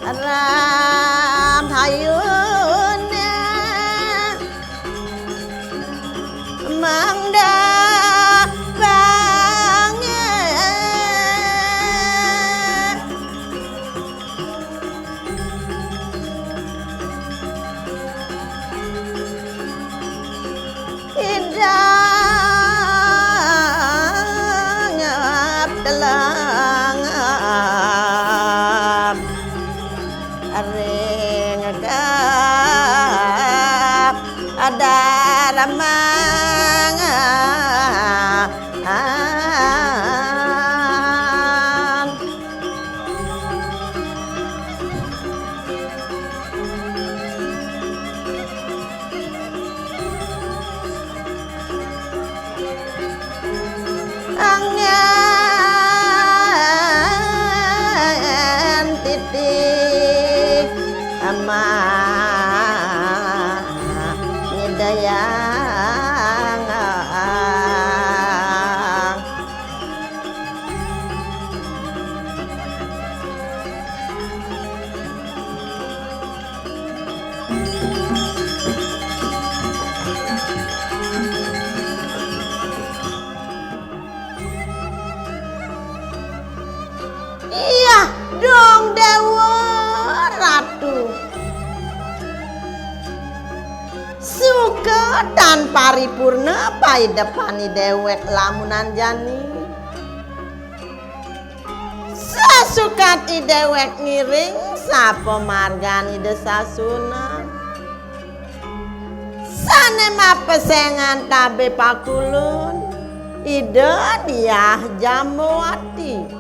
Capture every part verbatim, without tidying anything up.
Ram hayune mangda pange. Indang telang ring kap ada ramang. Angen titi ama nyidayang. Iya, dong Dewa Ratu. Suka tan paripurna paidepane dewek lamunan jani. Sasukat i dewek ngiring sapamargan Ida Sasunan. Sane mapesengan tabe pakulun Ida Diah Jambawati.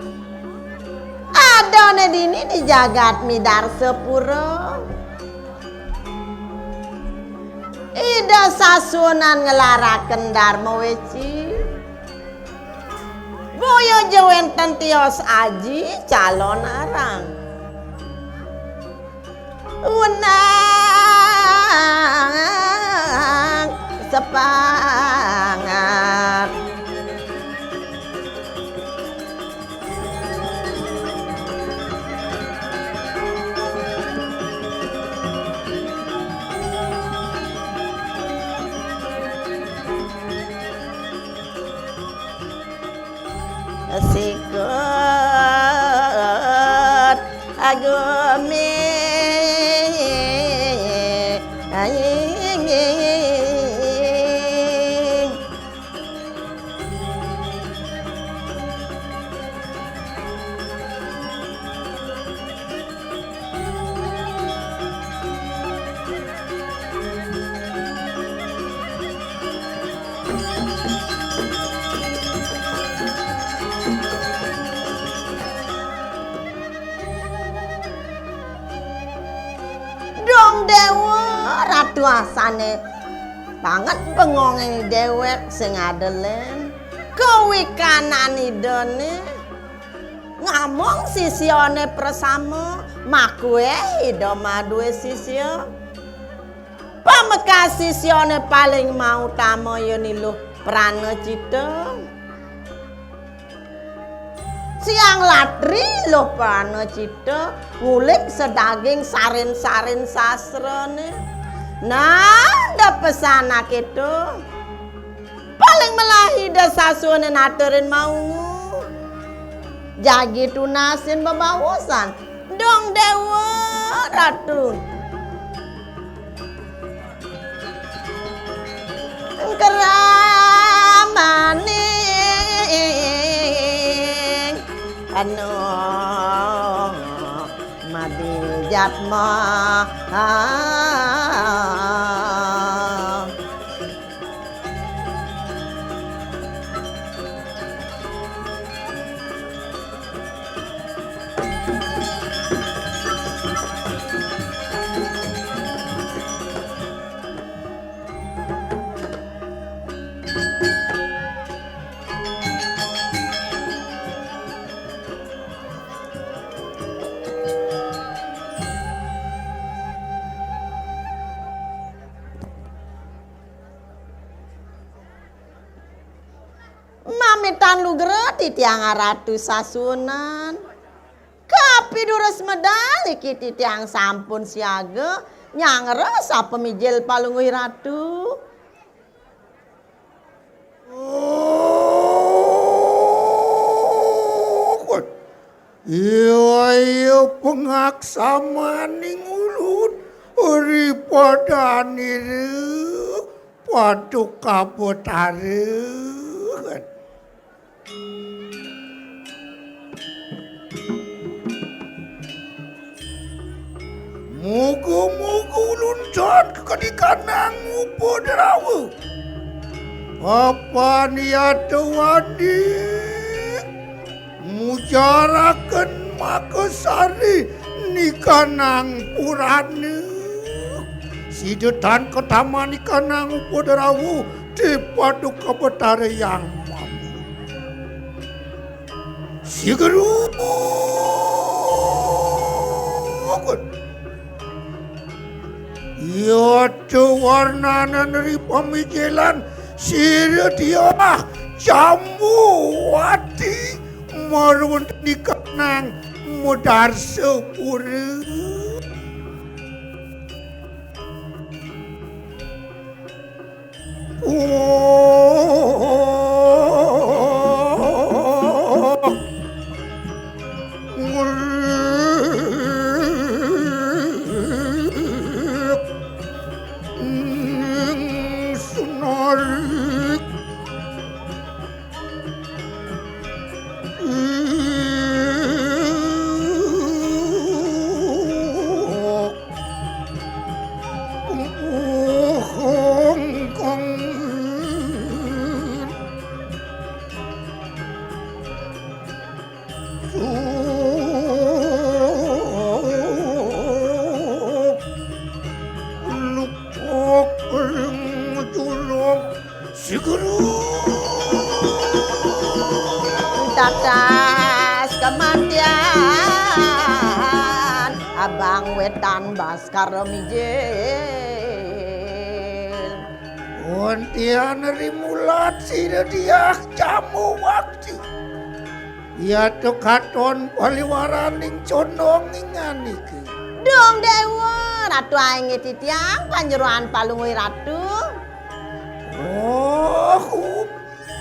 Adane dini di jagat Midarsapura. Ida Sasunan ngelaraken Darma Weci. Boya ja wenten tios aji calon arang. Wenang sepangat. Sikut agumi. Dong Dewa Ratu asane banget bengonging dewek sing adelen kawikanan Idane. Ngamong sisiane prasama, makueh Ida maduwe sisia. Pamekas sisiane paling mautama ya niluh Pranacita. Siang latri luh Pranacita ngulik sedaging sarin-sarin sastrane. Nah, da pesan aketo. Paling melah Ida Sasuhunan aturin maungu. Jagi tunasin bebaosan. Dong Dewa Ratu. Kramaning anu mabijatma. Mamitan lugra titiang Ratu Sasuhunan. Kapi Durus medal niki titiang sampun siaga nyangres apa mijil Palungguh Ratu. Oh, iya, iya, pengaksamaning ulun ri padanira Paduka Betara. Muga-muga ulun tan kekedikanang upadrawa. Papan yatawani mujaraken makasari nikanang purana. Sida tan kataman nikanang upadrawa, di Paduka Betara Hyang Mama. Sigeru. Yata warnanan ri pamijelan sira diah Jambawati marwenteni kanang madarsa pura. Lupuk ring julung. Siguru. Tatas kemantian Abang Wetan Baskara Mijil. Wontian rimulat sira diah Jambawati. Yata katon paliwaraning condong inganika. Dong Dewa, Ratu ainggih titiang panjeroan Palungguh Ratu. Oh,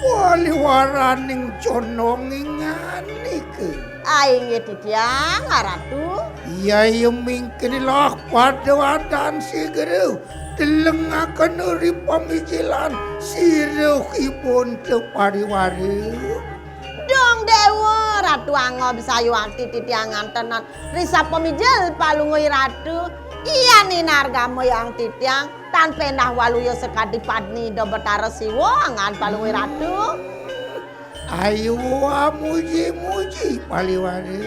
paliwaraning condong inganika. Ainggih titiang, Ratu. Iya, iya mingkenilah pada wadan sigera. Delengaken ri pamijilan sira kibun te pariwara. Dong Dewa, Ratu Angob sayuwakti titiang ngantenan ri sapamijil Palungguh Ratu. Iya ninargama yang titiang tan pendah waluya sakadi padni Ida Betara Siwa angan Palungguh Ratu. Ayo amuji-muji paliwara.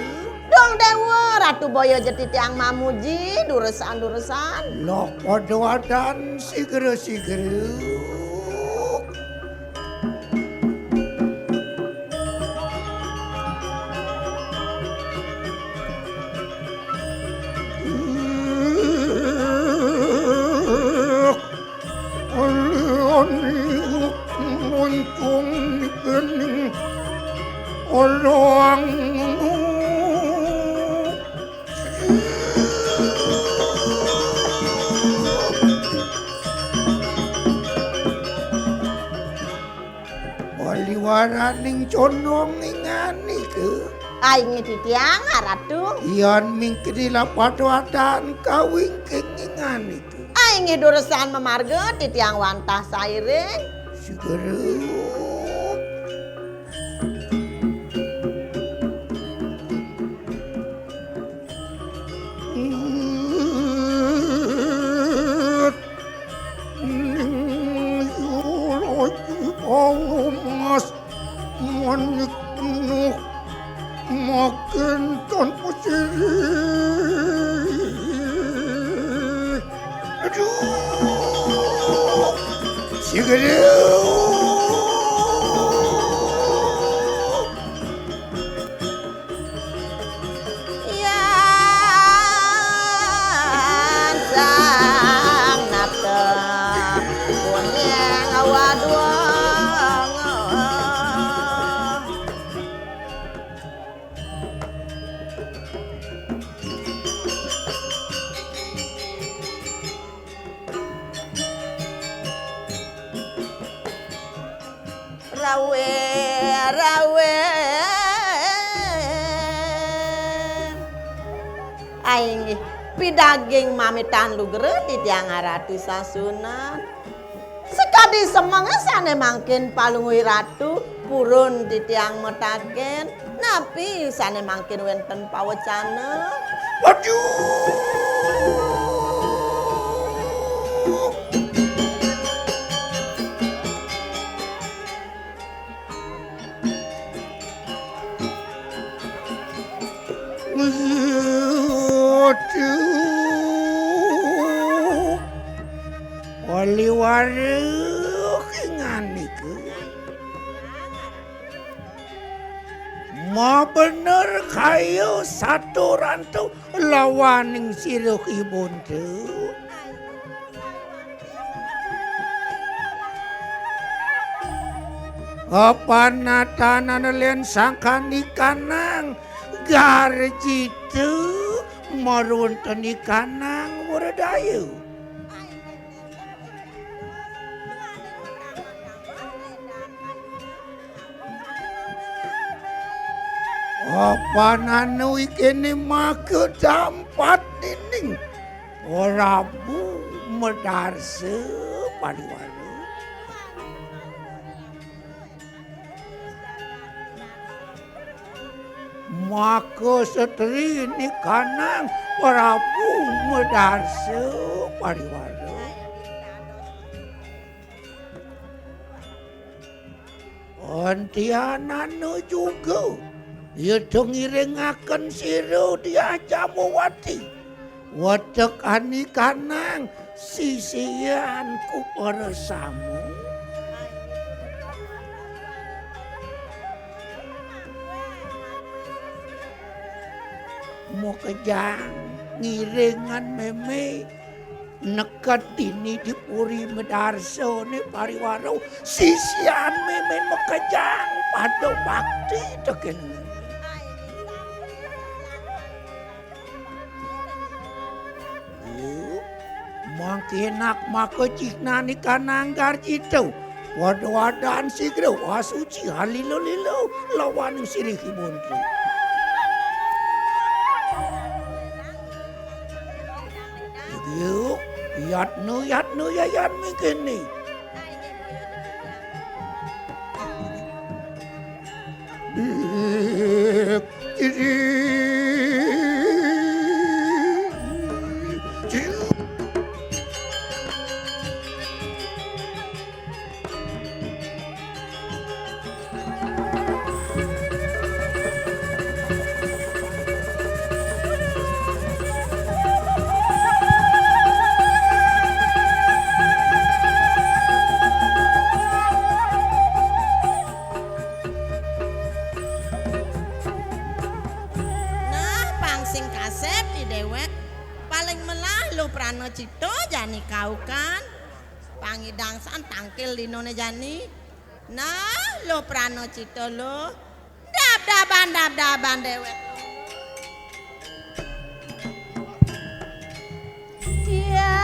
Dong Dewa, Ratu boya ja titiang mamuji, duresan-duresan. Loh, pada wadan sigera-sigera. Alian muncung di kening orang. Paliwaraning condong inganika. Ainggih titiang, Ratu. Yan mingkenilah pada wadan kawingking inganika. Ainggih duresan mamarga titiang wantah sairing. Sigera. Ning yulaju bau emas manik penuh makin tanpa sirih. Aduh. Sigera. Yan sang nata kuning wadung. Awe, rawe. Ainggih, pidaging mamitan lugra titiang Ratu Sasunan. Sakadi semeng sané mangkin Palungguh Ratu purun titiang mataken, napi sané mangkin wénten pawecana? Waduh. Waduh. Wali waruh nganika. Mabener kaya saturan tu lawaning sira ibun tu. Apanatanan lén sangkanikanang garjita marwentenikanang wradaya. Apananu ikéné maka dampat nining Prabu Madarsa Pariwara. Maka setri nikanang Prabu Madarsa Pariwara. Antianana juga, yata ngiringaken sira Diah Jambawati, watek anikanang sisian kupersamu. Makejang ngiringan mémé neked dini di puri Madarsané Pariwara, sisian mémé makejang pada bakti tekén. Mangkinak maka cihnani kananggar cita. Wada-wadan sigra asuci halilo-lilo lawaning sirih ibun. Yuk, yatnu, yatnu, yayan mingkini. Nah, pang sing kasép i déwék, paling melah Luh Pranacita jani kaukan. Pangidang san tangkil dinané jani. Nah, Luh Pranacita Luh. Dab-daban, dab-daban déwék. Yaning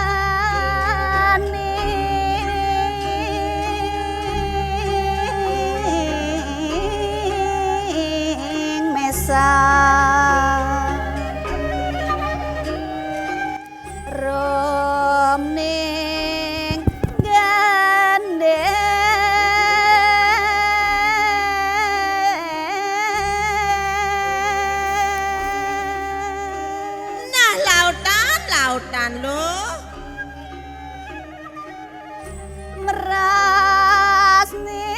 mesa romning gandeng. Nah, lautan, lautan, Luh. Meras ning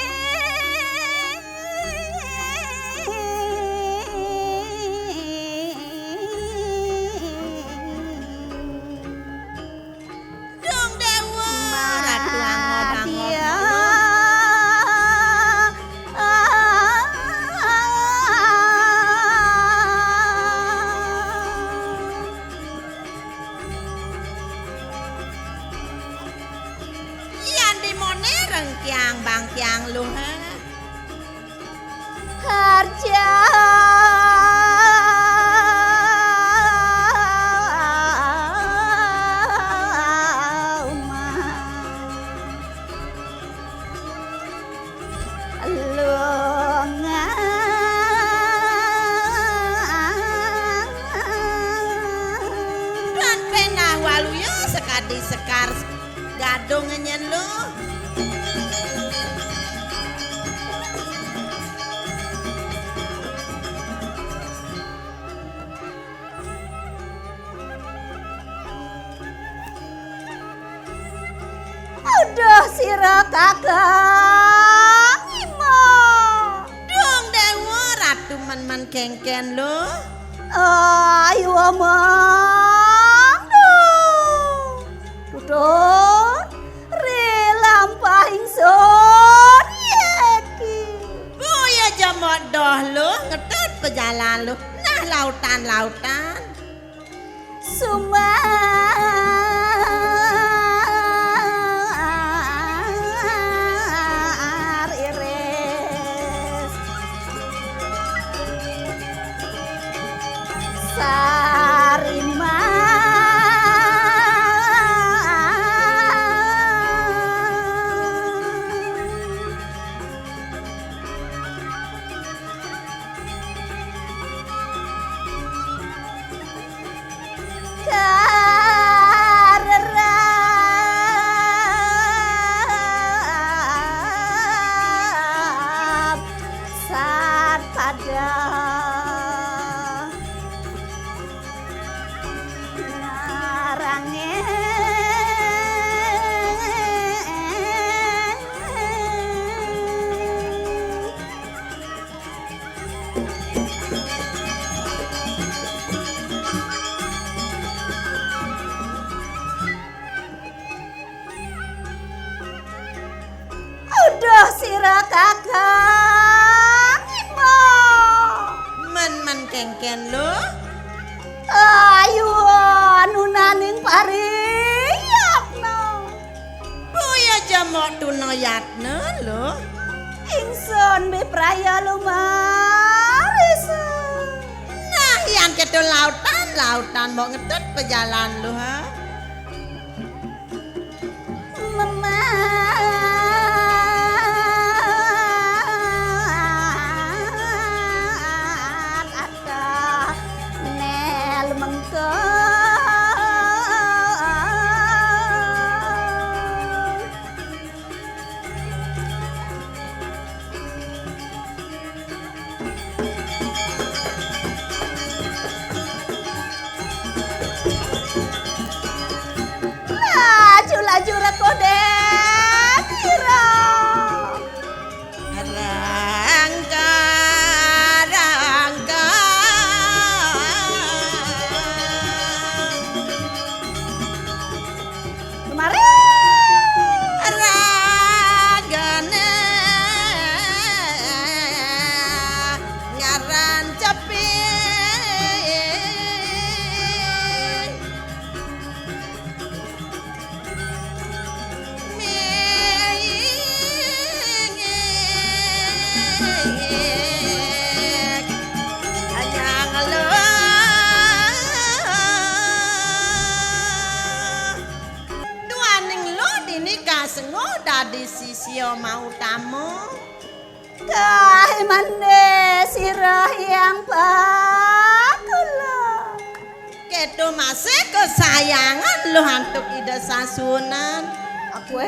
Dong Déwa, Ratu Angob-angob. Yan di mone rengkiang bangkiang Luh, ha. Harja uma. Di Sekar Gadung nyen, Luh. Aduh, sira kakang Ima. Dung Dewa Ratu man-man kengken, Luh. Ayo, Amang, Dung. Tutur ri lampah ingsun yeki. Boya jemot doh, Luh, ngetut pejalan, Luh. Nah, lautan-lautan. Sumar iris. Sariman. Karerap sat pada ngarange. Uduh sira kakang Ima. Men-men kengken, Luh. Ayu nunaning pariyatna. Boya jemot tuna yatna, Luh. Ingsun bipraya lumarisa. Nah, yan keto lautan, lautan mok ngetut pejalan, Luh, ha. Memat atah nel mengkeng. Laju-laju rekoh den ira. Rangka, rangka. Kemari. Ragane ngaran Cepi. Mingit anyang Luh. Duaning Luh dini kasengguh dadi sisya mautama. Kae mande sira Hyang Pakula. Keto masih kesayangan Luh antuk Ida Sasuhunan. Akue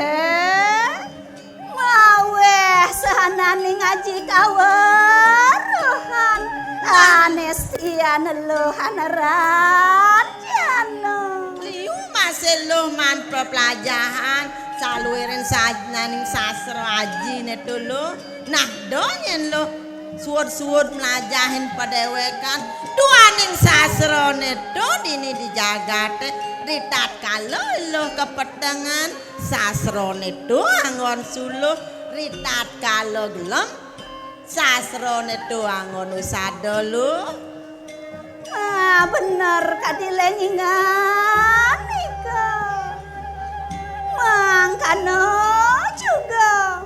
maweh sahananing aji kaweruhan. Ane setia neluhan ranjana. Liu masih Luh man peplajahan saluiring sahananing sastra ajine to, Luh. Nah, do nyen Luh suud-suud mlajahin padewekan duaning sastrane to dini di jagate, ritatkala Luh kapetengan sastrane to anggon suluh, ritatkala gelem sastrane to anggon usada, Luh. Ah, bener kadi lengingan nika. Mangkana juga.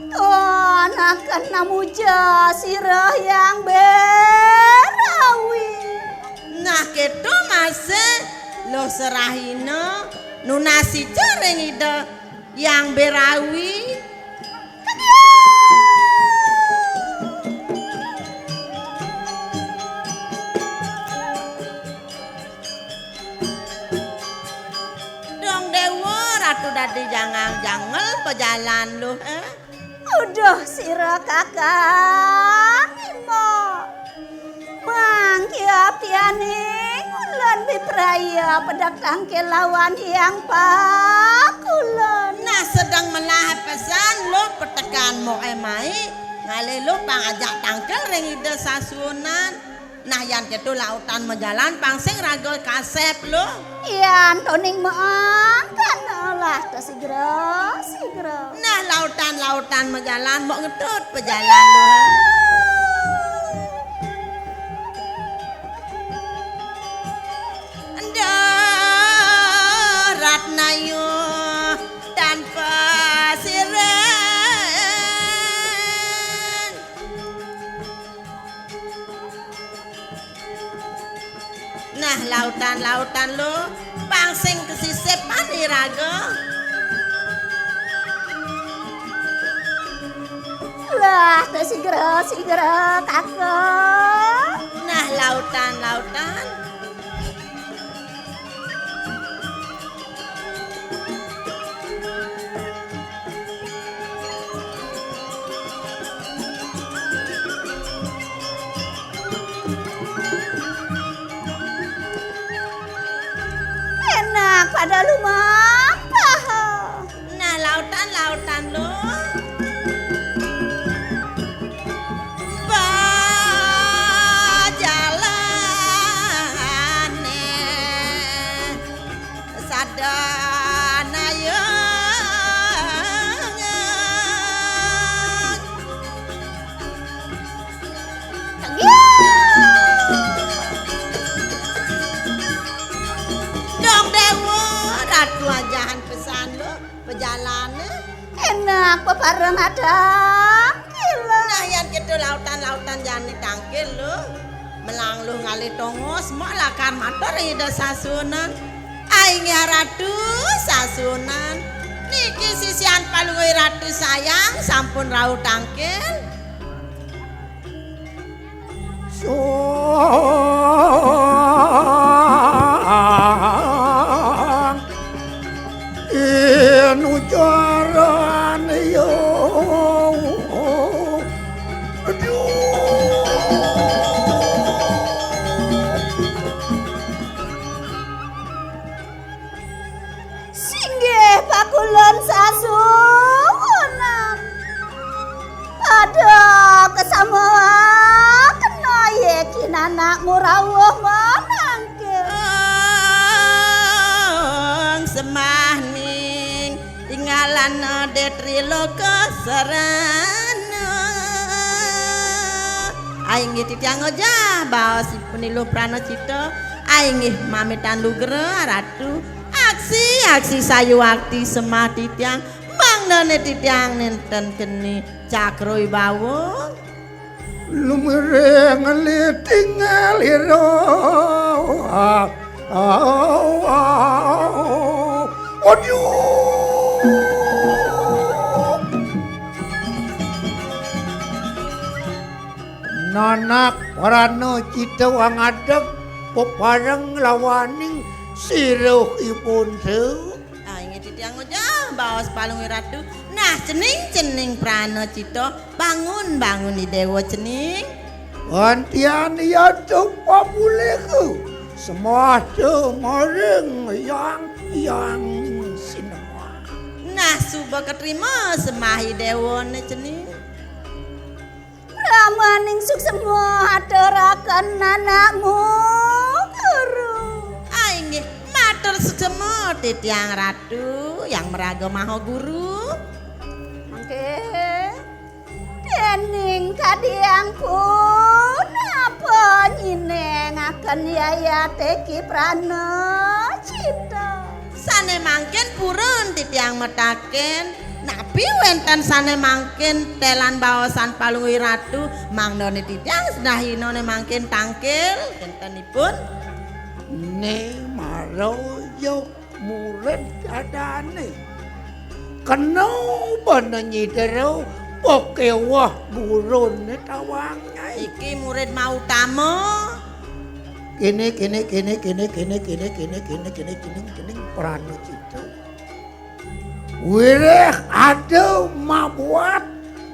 Kanaken namuja sira Hyang Berawi. Nah, keto masih Luh serahina nunasija ring Ida Hyang Berawi. Tu dadi jangang jangel pejalan lu, eh? Uduh sira kakang Bima. Mangkiap tianing ulun bipraya pedek tangkil lawan Hyang Pakulun. Nah, sedeng melah pesan lu petekan moe mai, ngalih lu pang ajak tangkil ring Ida Sasuhunan. Nah, yan keto lautan majalan pang sing raga kasep lu. Yan toning meangkan olah to sigra, sigra. Nah, lautan-lautan majalan mok ngetut pejalan lu. Endah Ratnayu tanpa sireng. Nah, lautan-lautan lu, pang sing kesisip paniraga. Lah, to sigra, sigra, kakang. Nah, lautan-lautan. Enak pada lumampah. Nah, lautan, lautan, lo. Bajalane. Sadana yang Dong Dewa, Ratu ajahan pesan lo, pejalane. Enak pepareng adang, gila. Nah, yan kita lautan-lautan jani tangkil lo. Melang luh ngalih tongos, mok lakar matur ring Ida Sasuhunan. Ainggih Ratu Sasuhunan. Niki sisian Palungguh Ratu sayang sampun rauh tangkil. Sang Inujaran yo. Aduh. Singgih pakulun sasuhunan. Pada kasama kena ye kinanakmu rauh manangkil. Ong sembah ning tinggalana de triloka sarana. Ainggih titiang ojah, baos ipun iluh prana cita, ainggih mamitan lugra ratu, aksi, aksi sayuwakti sembah titiang, mangdane titiang nenten keni cakra wibawa. Lumiring liting lira. Ah, ah, ah, aduh. Nanak prana cita wangadeg pepareng lawaning siruhipun se. Ah, inggih titiang ojah, baos Palungguh Ratu. Nah, cening-cening prana cita, bangun-bangun i dewa cening. Antian yata papuliha, semahta maring yang, yang sinemah. Nah, suba katrima sembah i dewane cening. Ramaning suksma aturaken anakmu, Guru. Ah, inggih, matur suksma titiang Ratu yang maraga Maha Guru. Mangke, dening kadiang pun apa nyinengaken yayate ki prana cita. Sane mangkin purun titiang mataken, napi wenten sane mangkin telan baosan Palungguh Ratu, mangdane titiang sedahina ne mangkin tangkil kentenipun. Ne mara ya murid dadane. Kena bana nyidera pakewah gurune tawang nyai. Iki murid mautama. Kene, kene, kene, kene, kene, kene, kene, kene, kene, kene, kene, prana cita. Wiréh ada mabuat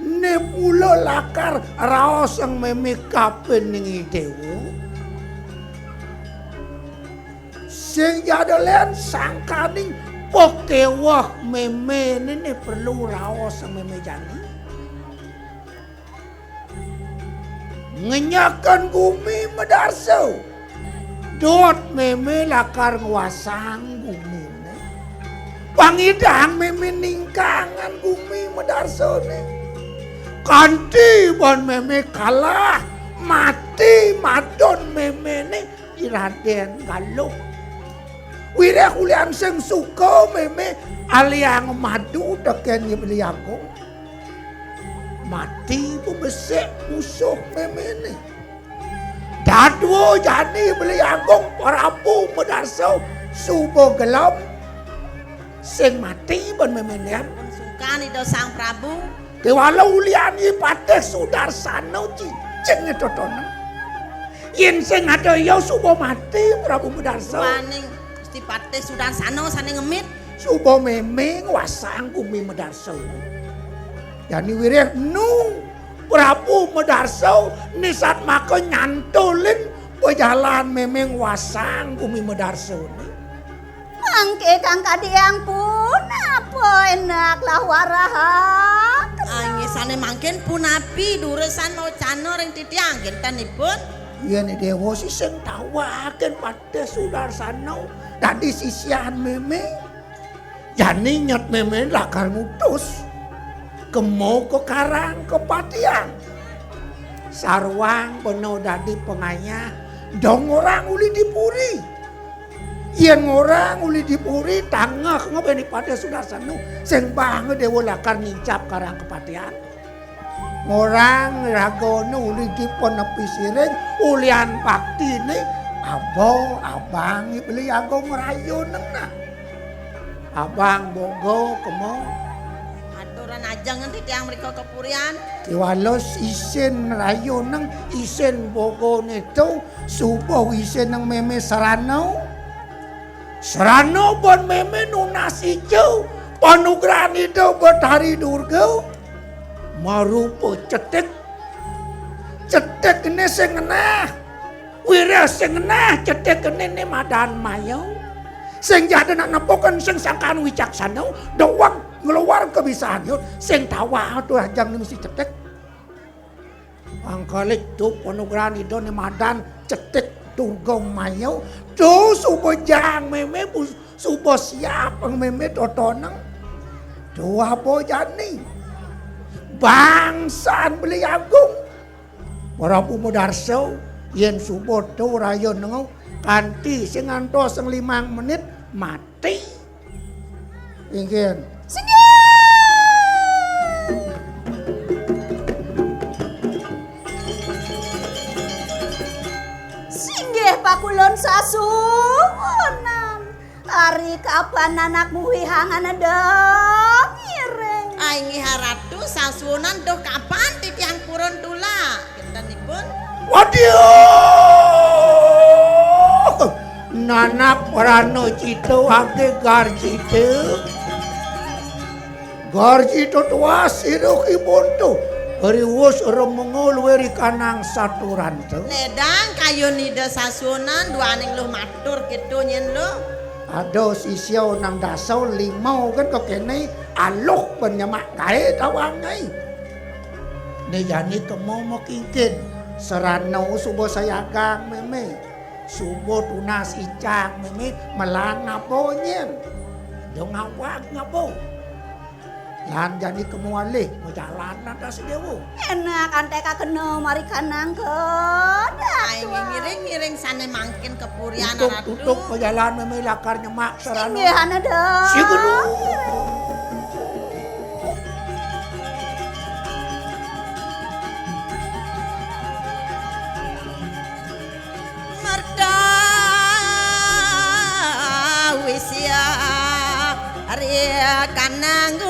né mula lakar raosang mémé kapining i déwa. Sing jada lén sangkaning pakéweh méméné né perlu raosang mémé jani. Ngenyakan gumi madarsa. Dot mémé lakar nguasang guminé. Pangidang mémé ningkangan gumi madarsané. Kanti ban mémé kalah, mati madon méméné i Radén Galuh. Wiréh ulian sing suka mémé aliang madu tekén i Beli Agung. Mati bebesik musuh méméné. Dadua jani Beli Agung Prabu Madarsa suba gelem sing mati ban méméné. Pun sungkan Ida Sang Prabu. Kéwala ulian i Patih Sudarsana cicing totonan. Yén sing ada ia suba mati Prabu Madarsa. Waning Gusti Patih Sudarsana sané ngemit. Suba mémé nguasang gumi madarsa. Jani wiréh nu Prabu Madarsa né satmaka nyantulin pajalan mémé nguasang gumi madarsané. Mangké kang kadiang punapa enak lah warahak. Inggih sané mangkin punapi durusang mawacana ring titiang kintenipun. Yén i déwa sing tawakin Patih Sudarsana dadi sisian mémé. Jani nyat mémé lakar ngutus kema ka Karang Kepatihan. Sarwang bena dadi pangayah, dong orang uli di puri. Yén orang uli di puri, tangeh ngebén i Patih Sudarsana, sing bang déwa lakar nincap Karang Kepatihan. Ngorang ragané uli dipenepi siring, ulian baktiné, aba abang i Beli Agung ngrayunang nah. Abang boga kema. Aturan ajeng nganti tiang mrika ka purian. Kéwala isin ngrayunang, isin bogané to, suba isinang mémé sarana. Sarana ban mémé nunas ica, panugrahan Ida Betari Durga. Marupa cetik. Cetikné sing ngenah. Wiréh sing ngenah cetikné né madan maya. Sing jada nak nepukin sing sangkan wicaksana, daweg ngluar kebisahan yun, sing tawah to ajeng né misi cetik. Angkalik to panugrahan Ida né madan cetik Durga Maya. To suba jang mémé, bu-, suba siap mémé totonang. To aba jani. Bangsan Beli Agung. Prabu Madarsa, yén suba to rayunang, kanti sing ngantos sing limang menit mati. Inggih. Singgih! Singgih pakulun sasuhunan. Ari kapan anak muwihang aneda ngiring? Ai nggih Ratu, sasuhunan duh kapan titiang purun tulak? Kintenipun. Waduh! Nanak prana cita age garjita. Garjita tuas sira kibuntu. Riwus remenga luwih rikanang saturanta. Ledang kayun Ida sasuhunan duaning luh matur kéto nyén luh. Ada sisia nang dasa lima kan kekéné aluh penyemak gaé tawang ai. Né jani kema makingkin, sarana suba sayagang mémé. Suba tunas icang mémé melang ngaba nyén. Yo ngawag ngaba. Lan jani kema alih majalan nang dasa déwa. Enak anté kakena marikanang ka. Ai ngiring-ngiring sané mangkin ka purian Ratu. Tutup, tutup majalan mémé lakar nyemak sarana. Singgih aneda. Sing guru. Merta wisya ri kanang